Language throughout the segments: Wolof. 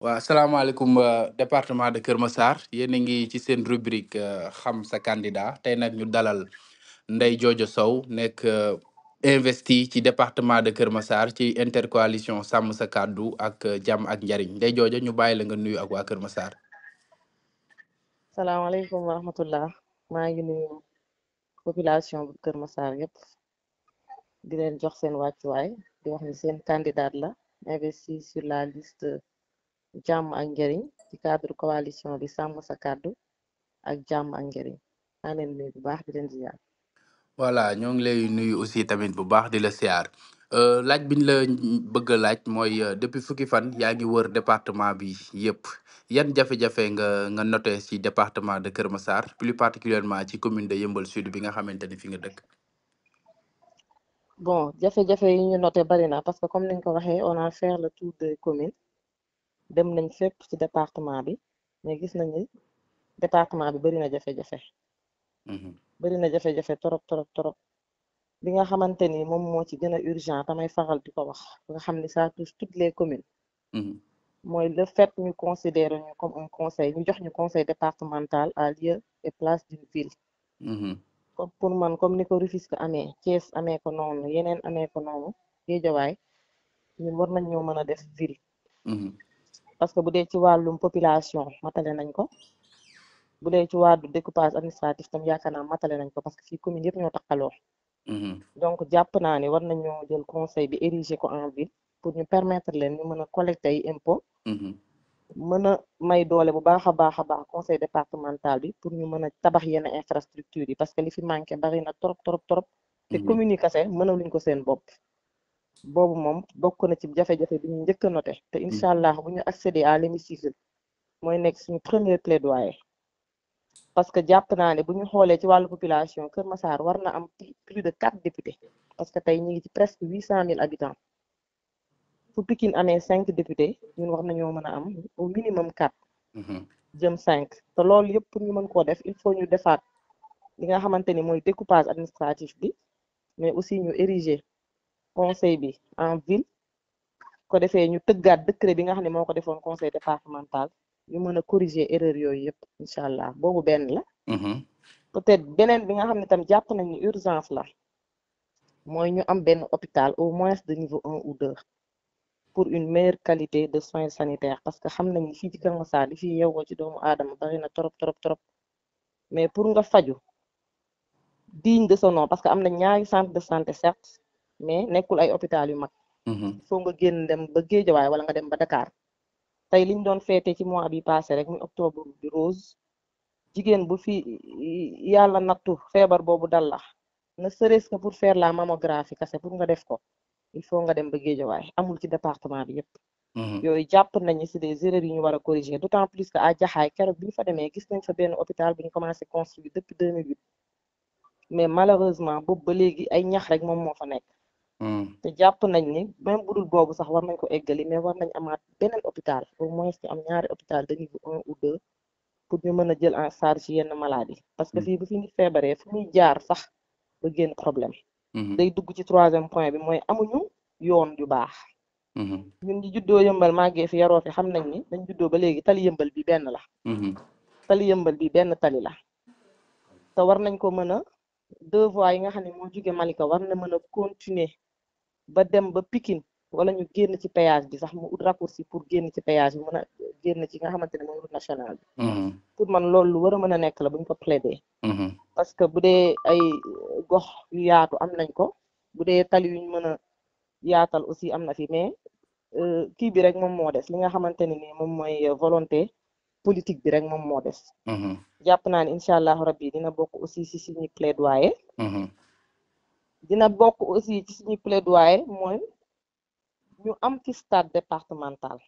waa asalaamaaleykum département de Kër Massar yéen a ngi ci seen rubrique xam sa candidat tey nag ñu dalal Ndeye Jojo Sow nekk investi ci département de Kër Massar ci intercoalition sàmm sa kàddu ak jàmm ak njariñ Ndeye Jojo ñu bàyyi la nga nuyu ak waa Kër Massar. salaamaaleykum wa rahmatullah maa ngi nuyu population bu Kër Massar yëpp di leen jox seen wàccuwaay di wax ni seen candidat la investi sur la liste jàmm ak njariñ ci cadre coalition bi sàmm sa kàddu ak jàmm ak njariñ maa leen nuyu bu baax di leen ziar. voilà ñoo ngi lay nuyu aussi tamit bu baax di la siyaar laaj biñ la bëgg a laaj mooy depuis fukki fan yaa ngi wër département bi yëpp yan jafe-jafe nga noté ci département de Kër Massar plus particulièrement ci commune de Yeumbeul Sud bi nga xamante ni fi nga dëkk. Bon, jafe-jafe yi ñu noté bari na parce que comme niñ ko waxee on a fait le tour des communes dem nañ fépp ci département bi mais gis nañ ni département bi bari na jafe-jafe bari na jafe-jafe torop torop torop li nga xamante ni moom moo ci gën a urgent tamay faral di ko wax nga xam ni ça touche toutes les communes mooy le fait ñu considérer ñu comme un conseil ñu jox ñu conseil départemental à lieu et place d'une ville comme pour man comme ni ko Rufisque amee Thiès amee ko noonu yeneen amee ko noonu Guédiawaye ñun war nañ ñoo mën a def ville parce que bu dee ci wàllum population matale nañ ko bu dee ci wàllu découpage administratif tam yaakaar naa matale nañ ko parce que fii commune yëpp ñoo takkaloo donc jàpp naa ni war nañoo jël conseil bi ériger ko en ville pour ñu permettre leen ñu mën a collecter ay impôt mën a may doole bu baax a baax a baax conseil départemental bi pour ñu mën a tabax yenn infrastructure yi parce que li fi manqué bari na trop trop trop te commune yi kase mënaluñ ko seen bopp boobu moom bokk na ci jafe-jafe bi ñu njëkk a noté te incha allah bu ñu accéder à l'hémicycle mooy nekk suñu premier plaidoyer parce que jàpp naa ne bu ñu xoolee ci wàllu population Kër Massar war na am plus de 4 députés parce que tey ñu ngi ci presque 800 000 habitants fu Pikine amee 5 députés ñun war nañoo mën a am au minimum 4 jëm 5 te loolu yëpp pour ñu mën koo def il faut ñu defaat li nga xamante ni mooy découpage administratif bi mais aussi ñu ériger conseil bi en ville ko defee ñu tëggaat décret bi nga xam ne moo ko defoon conseil départemental ñu mën a corriger erreur yooyu yëpp incha allah boobu benn la peut-être beneen bi nga xam ne tam jàpp nañ ni urgence la mooy ñu am benn hôpital au moins de niveau 1 ou 2 pour une meilleure qualité de soins sanitaires parce que xam nañ ni fii ci Kër Massar di fii yeewoo ci doomu aadama bari na trop trop trop mais pour nga faju digne de son nom parce que am na ñaari centre de santé certes mais nekkul ay hôpital yu mag foo nga génn dem ba Guédiawaye wala nga dem ba Dakar tey liñ doon feete ci mois bi passé rek muy octobre bi rose jigéen bu fi yàlla nattu feebar boobu dal la ne serait-ce que pour faire la mammographie kase pour nga def ko il faut nga dem ba Guédiawaye amul ci département bi yëpp yooyu jàpp nañu c'est des erreurs yu ñu war a corriger d'autant plus que à Jaxaay keroog bi ñu fa demee gis nañ fa benn hôpital bu ñu commencé construire depuis 2008 mais malheureusement boobu ba léegi ay ñax rek moom moo fa nekk te jàpp nañ ni même budul boobu sax war nañ ko eggali mais war nañ amaat beneen hôpital au moins ñu am ñaari hôpital de niveau 1 ou 2 pour ñu mën a jël en charge yenn maladie parce que fii bu fi nit feebaree fu muy jaar sax ba génn problème day dugg ci troisième point bi mooy amuñu yoon yu baax ñun ñi juddoo yëmbal màggee fi yaroo fi xam nañ ni dañ juddoo ba léegi tali yëmbal bi benn la tali yëmbal bi benn tali la te war nañ ko mën a 2 voies yi nga xam ne moo jóge Malika war na mën a continuer ba dem ba Pikine wala ñu génn ci péage bi sax mu ut raccourci pour génn ci péage bi mën a génn ci nga xamante ne mooy route nationale bi pour man loolu lu war a mën a nekk la buñ ko plaider parce que bu dee ay gox yu yaatu am nañ ko bu dee tali yuñ mën a yaatal aussi am na fi mais kii bi rek moom moo des li nga xamante ne nii moom mooy volonté politique bi rek moom moo des jàpp naa ne incha allahu rabbi dina bokk aussi ci suñuy plaidoyer dina bokk aussi ci suñuy plaidoyer mooy ñu am fi stade départemental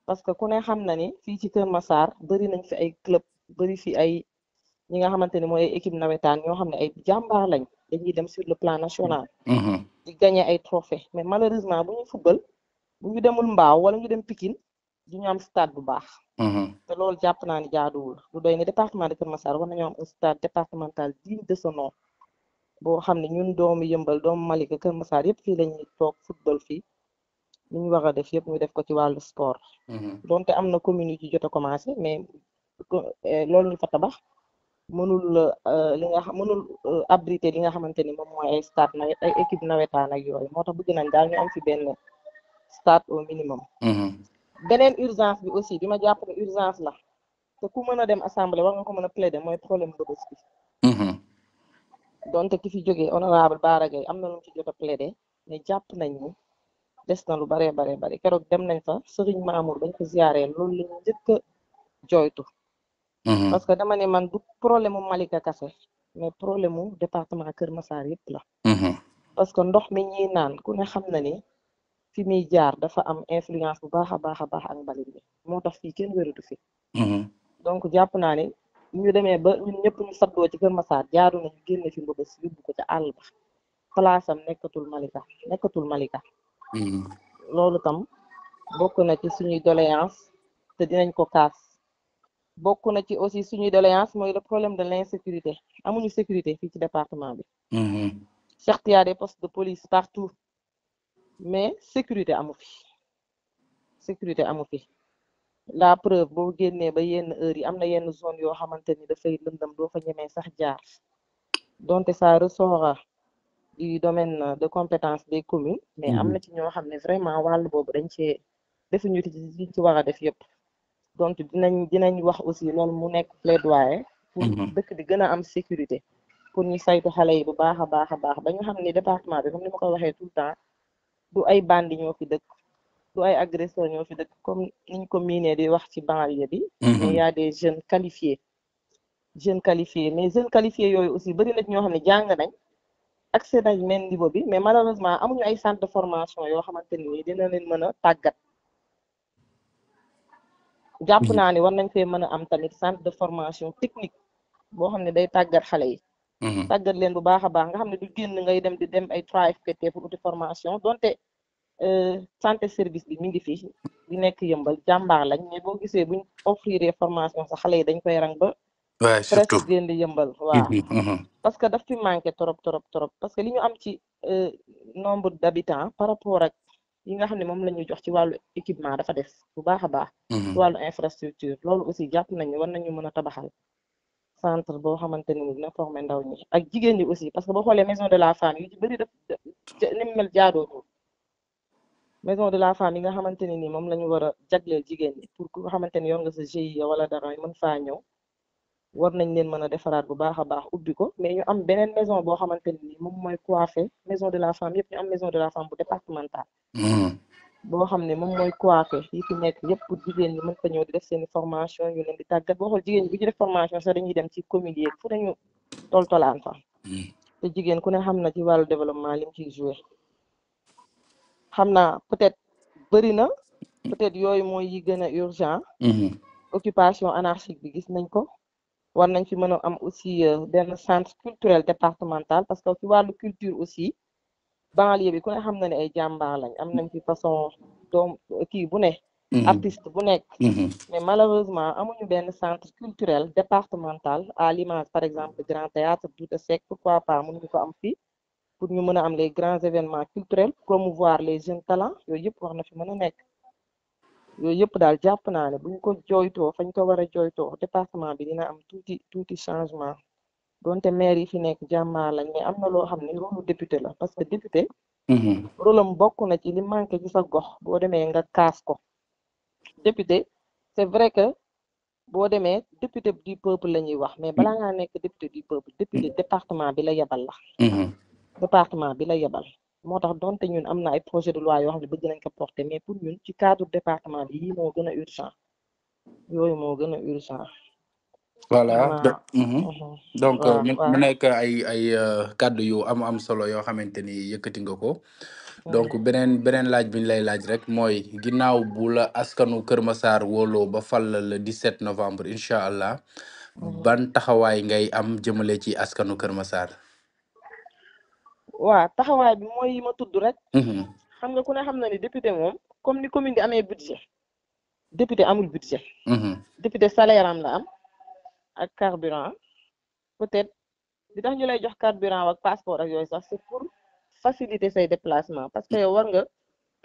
parce que ku ne xam na ni fii ci Kër Massar bari nañ fi ay club bari fi ay ñi nga xamante ne mooy ay équipe nawetaan ñoo xam ne ay jàmbaar lañ dañuy dem sur le plan national di gagner ay trophée mais malheureusement bu ñu football bu ñu demul Mbaaw wala ñu dem Pikine du ñu am stade bu baax te loolu jàpp naa ni jaaduwul lu doy ne département de Kër Massar war nañoo am un stade départemental digne de son nom boo xam ne ñun doomu yëmbal doomu Malika Kër Massar yëpp fii lañuy toog football fii li ñu war a def yëpp ñu def ko ci wàllu sport donte am na commune yu ci jot a commencé mais loolu ñu fa tabax mënul li nga xam mënul abriter li nga xamante ni moom mooy ay stade nawet ay équipe nawetaan ak yooyu moo tax bëgg nañ daal ñu am fi benn stade au minimum beneen urgence bi aussi bi ma jàpp ne urgence la te ku mën a dem assemblée war nga ko mën a plaider mooy problème Rebeuss bi donte ki fi jógee honorable Bara Gaye am na lu mu ci jot a plaider mais jàpp nañ ni des na lu baree bare keroog dem nañ fa Serigne Mamour bañ ko ziaree loolu la ñu njëkk a jooytu parce que dama ne man du problème mu Malika kase mais problème mu département Kër Massar yëpp la parce que ndox mi ñuy naan ku ne xam na ni fi muy jaar dafa am influence bu baax a baax ak mbalit bi moo tax fii kenn wératu fi donc jàpp naa ne ñu demee ba ñun ñëpp ñu saddoo ci Kër Massar jaaru nañu génne fi Rebeuss yóbbu ko ca àll ba place am nekkatul Malika loolu tam bokk na ci suñuy doléance te dinañ ko kaas bokk na ci aussi suñuy doléance mooy le problème de l'insécurité amuñu sécurité fii ci département bi certes y a des postes de police partout mais sécurité amu fi la preuve boo génnee ba yenn heure yi am na yenn zone yoo xamante ni dafay lëndëm doo fa ñemee sax jaar donte ça ressort du domaine de compétence des communes mais am na ci ñoo xam ne vraiment wàllu boobu dañ cee defuñu ci war a def yëpp donc dinañ wax aussi loolu mu nekk plaidoyer pour dëkk bi gën a am sécurité pour ñu saytu xale yi bu baax a baax ba ñu xam ni département bi comme ni ma ko waxee tout le temps du ay bandi ñoo fi dëkk du ay agresseur ñoo fi dëkk comme niñ ko miinee di wax ci banlieue bi mais y a des jeunes qualifiés mais jeunes qualifiés yooyu aussi bari na ñoo xam ne jàng nañ accès nañ même niveau bi mais malheureusement amuñu ay centre de formation yoo xamante ni dina leen mën a tàggat jàpp naa ni war nañ fee mën a am tamit centre de formation technique boo xam ne day tàggat xale yi tàggat leen bu baax a baax nga xam ne du génn ngay dem di dem ay 3FPT pour uti formation donte santé service bi mi ngi fi di nekk yëmbal jàmbaar lañ mais boo gisee buñ offrir formation sax xale yi dañ koy rang ba presque génn di yëmbal waaw parce que daf fi manqué trop parce que li ñu am ci nombre d'habitants par rapport ak yi nga xam ne moom la ñuy jox ci wàllu équipement dafa des bu baax a baax ci wàllu infrastructure loolu aussi jàpp nañu war nañu mën a tabaxal centre boo xamante ni dina former ndaw ñi ak jigéen ñi aussi parce que boo xoolee maison de la femme yu ci bëri daf ni mu mel jaadootul maison de la femme yi nga xamante ne ni moom la ñu war a jagleel jigéen ñi pour ku nga xamante ni yor nga sa GIE wala dara mën faa ñëw war nañ leen mën a defaraat bu baax a baax ubbi ko mais ñu am beneen maison boo xamante ni moom mooy coiffé maison de la femme yëpp ñu am maison de la femme bu départemental boo xam ne moom mooy coiffé yi fi nekk yëpp pour jigéen ñi mën fa ñëw di def seeni formation ñu leen di tàggat boo xool jigéen ñi bu ñu def formation sax dañuy dem ci commune yi fu nañu toltolaan fa te jigéen ku ne xam na ci wàllu développement lim ciy joué xam naa peut-être bëri na peut-être yooyu mooy yi gën a urgent occupation anarchique bi gis nañ ko war nañ fi mën a am aussi benn centre culturel départemental parce que ci wàllu culture aussi banlieue bi ku ne xam na ne ay jàmbaar lañ am nañ fi façon doom kii bu ne artiste bu nekk mais malheureusement amuñu benn centre culturel départemental à l'image par exemple Grand Théâtre Douta Seck pourquoi pas mënuñu ko am fii pour ñu mën a am les grands événements culturels promouvoir les jeunes talents yooyu yëpp war na fi mën a nekk yooyu yëpp daal jàpp naa ne buñ ko jooytoo fañ ko war a jooytoo département bi dina am tuuti changement donte maire yi fi nekk jàmbaar lañ mais am na loo xam ne rôle député la parce que député rôle am bokk na ci li manqué ci sa gox boo demee nga kaas ko député c'est vrai que boo demee député du peuple la ñuy wax mais balaa ngaa nekk député du peuple député département bi la yebal la département bi la yebal moo tax donte ñun am na ay projet de loi yoo xam ne bëgg nañ ko porter mais pour ñun ci cadre département bi yii moo gën a urgent yooyu moo gën a urgent voilà donc waaw mu nekk ay kàddu yu am solo yoo xamante ni yëkkati nga ko donc beneen laaj bi ñu lay laaj rek mooy ginnaaw bu la askanu Kër Massar wóoloo ba fal la le 17 novembre incha allah ban taxawaay ngay am jëmale ci askanu Kër Massar. waaw taxawaay bi mooy yi ma tudd rek xam nga ku ne xam na ni député moom comme ni commune bi amee budget député amul budget député salaire am la am ak carburant peut-être li tax ñu lay jox carburant ak passeport ak yooyu sax c'est pour faciliter say déplacement parce que yow war nga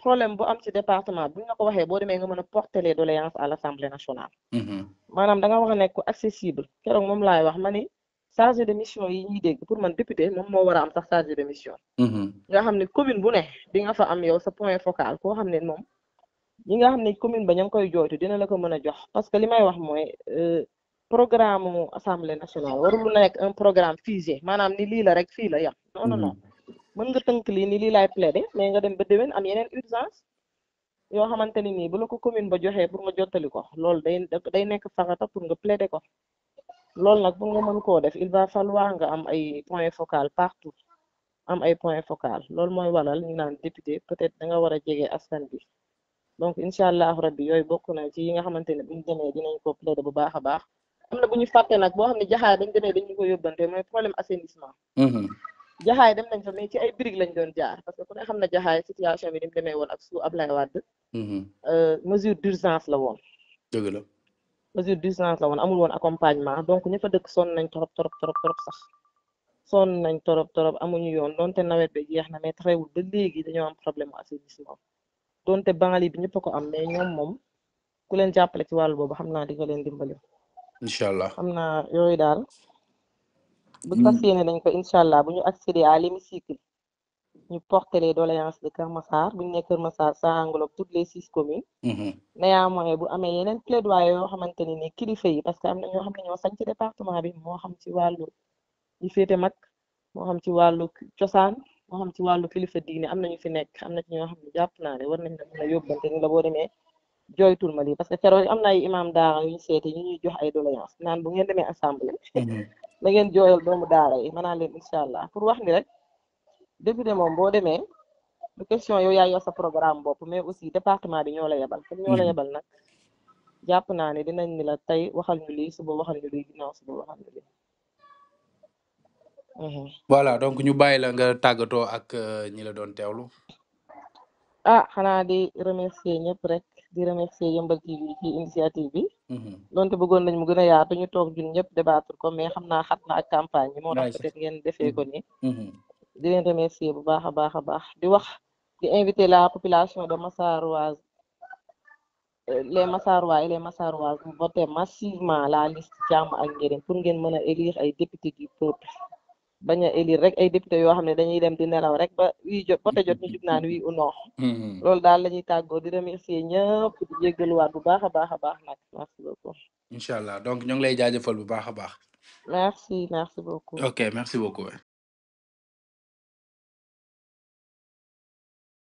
problème bu am ci département bi bu ñu la ko waxee boo demee nga mën a porter les doléances à l'Assemblée nationale. maanaam da nga war a nekk accessible keroog moom laay wax ma ni chargé de mission yi ñuy dégg pour man député moom moo war a am sax chargé de mission. nga xam ne commune bu ne di nga fa am yow sa point focal koo xam ne moom ñi nga xam ne commune ba ña ngi koy jooytu dina la ko mën a jox parce que li may wax mooy programme Assemblée nationale warul nekk un programme figé maanaam ni lii la rek fii la yam non non mën nga tënk lii ni lii laay plaider mais nga dem ba déwén am yeneen urgence yoo xamante ni nii bu la ko commune ba joxee pour nga jottali ko loolu day nekk farata pour nga plaider ko loolu nag pour nga mën koo def il va falloir nga am ay point focal partout am ay point focal loolu mooy waral ñu naan député peut-être da nga war a jege askan bi donc incha allahu rabbi yooyu bokk na ci yi nga xamante ne buñu demee dinañ ko plaider bu baax a baax am na bu ñu fàtte nag boo xam ne jaxaay dañ demee dañu ko yóbbante mooy problème assainissement jaxaay dem nañ fa mais ci ay briques lañ doon jaar parce que ku ne xam na jaxaay situation bi ni mu demee woon ak su Ablaye Wade mesure d'urgence la woon dëgg la mesure d'urgence la woon amul woon accompagnement donc ña fa dëkk sonn nañ torop sax sonn nañ torop amuñu yoon donte nawet bi jeex na mais taxawul ba léegi dañoo am problème mu assainissement donte bangali bi ñëpp a ko am mais ñoom moom ku leen jàppale ci wàllu boobu xam naa di nga leen dimbali incha allah xam naa yooyu daal bu fas yéene nañ ko incha allah bu ñu accéder à l'hémicycle ñu porter les doléances de Kër Massar bu ñu ne Kër Massar ça englobe toutes les 6 communes néanmoins bu amee yeneen plaidoyer yoo xamante ni ni kilifa yi parce que am na ñoo xam ne ñoo sañ ci département bi moo xam ci wàllu yi féete mag moo xam ci wàllu cosaan moo xam ci wàllu kilifa diine am nañu fi nekk am na ci ñoo xam ne jàpp naa ne war nañ la mën a yóbbante ni la boo demee jooytul ma lii parce que keroog am na ay imam daara yu ñu seeti ñu ñuy jox ay doléance naan bu ngeen demee assemblée la ngeen jooyal doomu daara yi manaan leen incha allah pour wax ni rek député moom boo demee du question yow yaa yor sa programme bopp mais aussi département bi ñoo la yebal comme ñoo la yebal nag jàpp naa ne dinañ ni la tey waxal ñu lii suba waxal ñu lii ginnaaw suba waxal ñu lii voilà donc ñu bàyyi la nga tàggatoo ak ñi la doon teewlu xanaa di remercier ñëpp rek di remercier Yeumbeul TV ci initiative bi donte bëggoon nañ mu gën a yaatu ñu toog ñun ñëpp débattre ko mais xam naa xat na ak campagne bi moo tax peut-être ngeen defee ko ni di leen remercier bu baax a baax di wax di inviter la population de Massaroise les Massarois et les Massaroises mu voter massivement la liste jàmm ak njëriñ pour ngeen mën a élire ay députés du peuple bañ a élire rek ay députés yoo xam ne dañuy dem di nelaw rek ba wii jot vote jot ñu jug naan oui ou non loolu daal la ñuy tàggoo di remercier ñëpp di jéggaluwaat bu baax a baax nag merci beaucoup incha allah donc ñu ngi lay jaajëfal bu baax a baax merci beaucoup ok merci beaucoup